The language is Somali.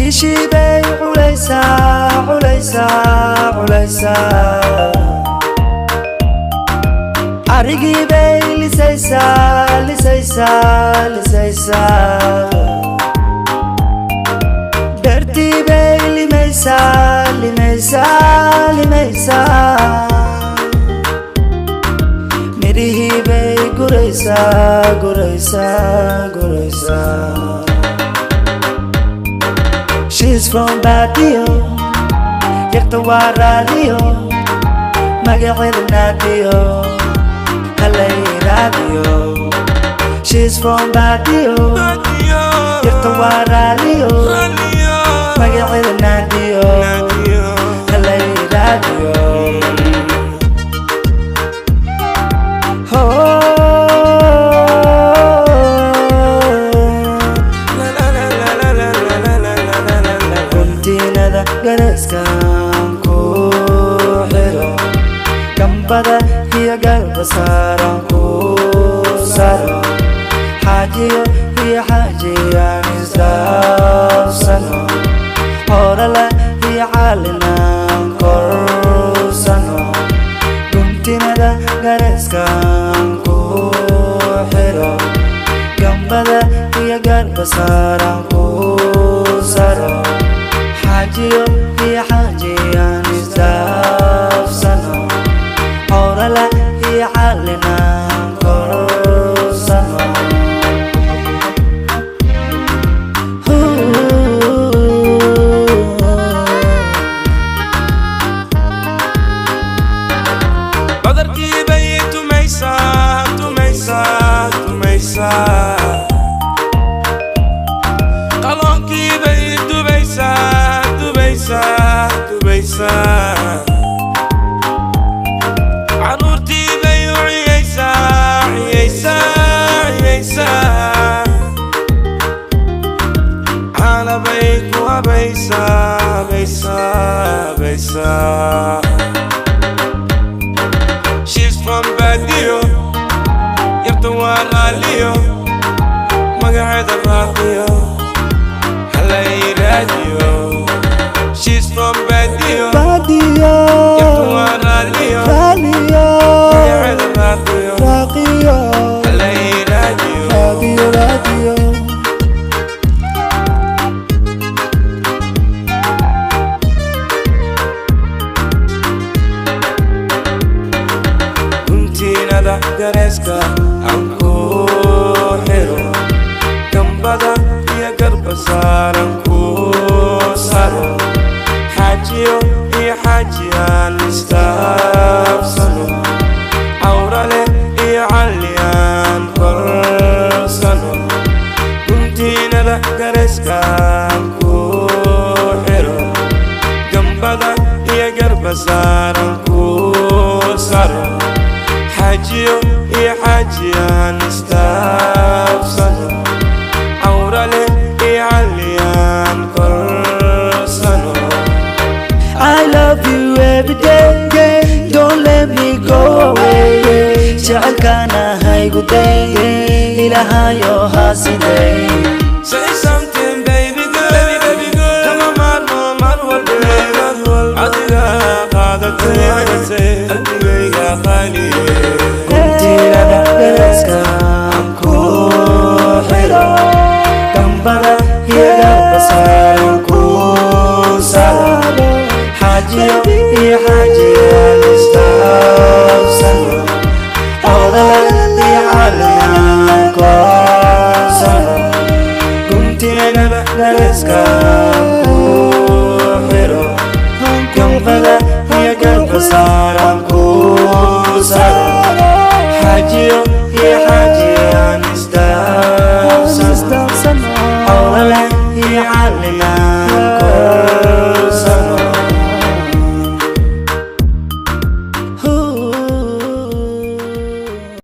Bishii bay culaysaa, culaysaa, culaysaa. Arigii bay lisaysaa, lisaysaa, lisaysaa. Beertii bay limaysaa, limaysaa, limaysaa. Mirihii bay guraysaa, guraysaa, guraysaa. She's from Badio, yarta waa raaliyo, magaceeda Naadiyo, halay raadiyo. She's from Badio, yarta waa raaliyo, magaceeda Naadiyo, halay raadiyo. Guntiinada gareeskan ku xiro, gambada iyo garba saaran ku saro, xaajiyo iyo xaajiyaan isdhaafsano, horala iyo caalinaan korsano. Guntinada gareeskan ku xiro, gambada iyo garba saaran ku saro, xaajiyo iyo xaajiyaan isdhaafsano, horala iyo caalinaan korsano. Badarkii bay tumaysaa, tumaysaa, tumaysaa. Qaloonkii bay dubaysaa, dubaysaa, dubaysaa. Caruurtii bay u ciyaysaa, ciyaysaa, ciyaysaa. Caana bay ku habaysaa, habaysaa, habaysaa. She's from Badio, yarta waa raaliyo, magaceeda Raaqiyo, halay raadiyo. She's from Badio, Badio, yarta waa raaliyo, raaliyo, magaceeda Raaqiyo, Raaqiyo, halay raadiyo. Raadiyo, raadiyo. Guntiinada gareeska aan ku xiro, gambada iyo garba saaran ku saro, xaajiyo iyo xaajiyaan isdhaafsano, cawrale iyo calliyaan korsano. Guntiinada gareeska aan ku xiro, gambada iyo garba saaran ku saro, xaajiyo iyo xaajiyaan isdhaafsano, cawrale iyo calliyaan korsano. I love you every day. Don't let me go away. Jecelkaana haygu day, Ilaahayo hasiday. Say something, baby girl, baby girl. Kama maarmo mar walba, adiga qaadatay qalbigayga qaaliye. Guntiinada gareeska aan ku xiro, gambada iyo garba saaran ku saro, xaajiyo iyo xaajiyaan isdhaafsano, cawdala iyo caliyaan korsano. Guntiinada gareeska aan ku xiro, gambada iyo garba saaran ku saro, xaajiyo iyo xaajiyaan isdhaafsano, cawdala iyo caliyaan.